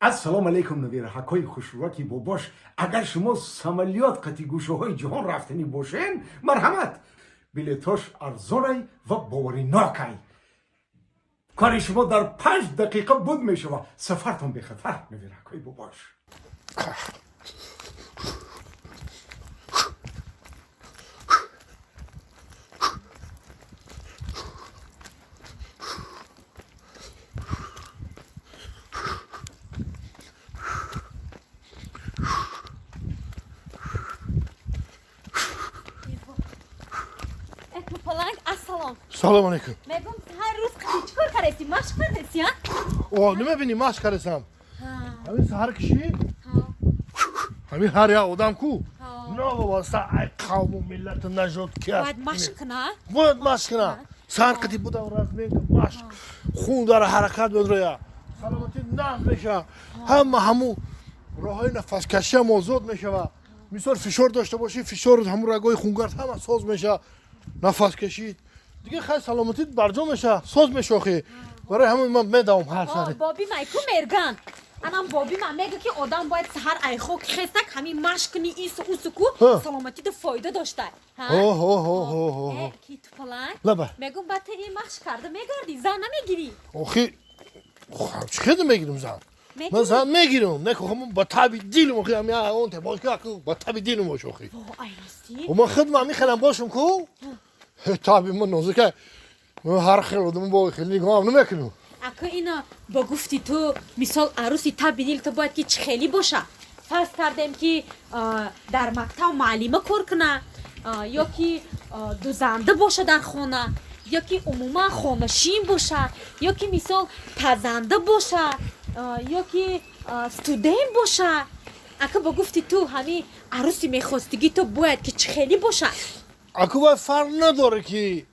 Ассалому алайкум, навираҳакҳои хушрӯаки бобош. Агар шумо самолёт қати гӯшаҳои ҷаҳон рафтанӣ бошен, марҳамат, билетош арзонай ва боваринокай. Кори шумо дар 5 дақиқа буд мешава. Сафартон бехатар, навираҳакҳои бобош. Паланг, ассалом. Салом алейкум. Мегум, ҳар рӯз қати чӣ кор кардаси? Машқ кардаси, а? О, намебинӣ, машқ кардасам. Ҳамин саҳар киши, ҳамин ҳар як одам ку новобаста ай қавму миллату нажод ки аст, Бояд машқ куна. Бояд машқ куна. Саҳар қати будам, разминка, машқ, хун дар ҳаракат медроя, саломатӣ нағз мешава, ҳама ҳамун роҳҳои нафаскашиам озод мешава. Мисол, фишор дошта бошӣ, фишор ҳамун рагои хунгард ҳама соз мешава, нафаскашӣ дига хай саломатит барҷо мешава, соз мешохӣ. Барои ҳамин ман медавам ҳар саҳаре. Боби майку мерган, анам боби ман мега, ки одам бояд саҳар айхок хестак, ҳамин машқ кунӣ, ису усу ку, саломатиду фоида дошта. Ҳо. Ки тупаланг. Лаба. Мегум, ба ту ин машқ карда мегардӣ, зан намегирӣ? Охи, чӣ хеда мегирам зан? Ман зан мегирам, не ку ба таби дилам. Охи, ҳами он тебошка ку ба таби дилам бош, охи. Ай, ростӣ? Ман худам ҳами хелам бошам ку, таби ман нозука, ман ҳар хел одам бо хел нигоҳам намекунам. Ака, ина ба гуфти ту, мисол, арӯси таби дил ту бояд ки чӣ хелӣ боша? Фарз кардем, ки дар мактаб муаллима кор куна, ё ки дузанда боша дар хона, ё ки умуман хонашин боша, ё ки, мисол, пазанда боша, ё ки студент боша. Ака, ба гуфти ту, ҳамин арӯси мехостигӣ ту бояд ки чӣ хелӣ боша? Аку, вай фарқ надоре, ки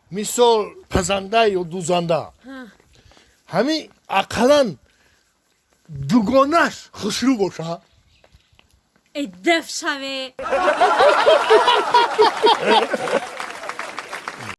мисол пазанда ё дузанда, ҳамин ақаллан дугонаш хушрӯ боша. Э, даф шаве.